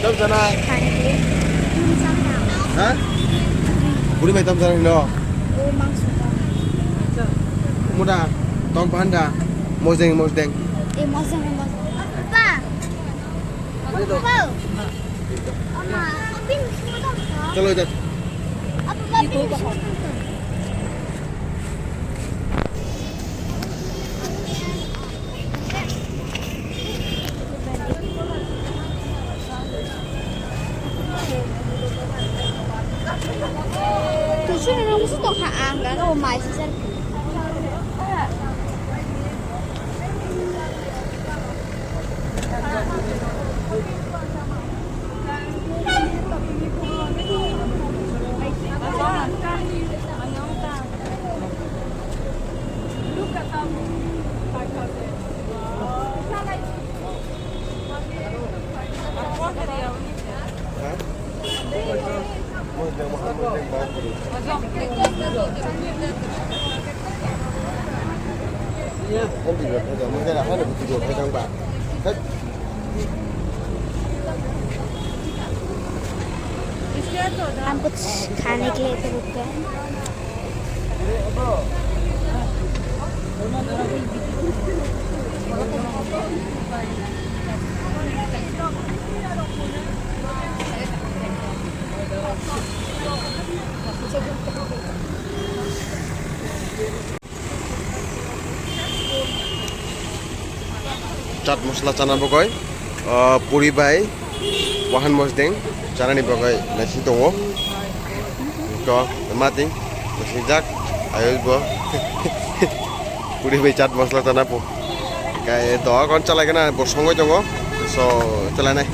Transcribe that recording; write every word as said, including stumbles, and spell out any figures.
Tam sana. Ha? Buri mai tam sana no. Muda, tong panda, mojeng, mojeng. Eh, mojeng, mojeng. Apa? Apa? Apa? Chalo, ida. Apa? Tuition ni nang musu tong kha ang ga no mai sisar. हम कुछ खाने के लिए इधर रुक गए हैं। Chaat masala chana bagwi, ah, puri bai wahan mosdeng chanani bagwi naising tongo. Ko mati naising jak ayos bo puri bai chaat masala chana po. Kai doga kon chalai kana bo songwi tongo. So chalai nai.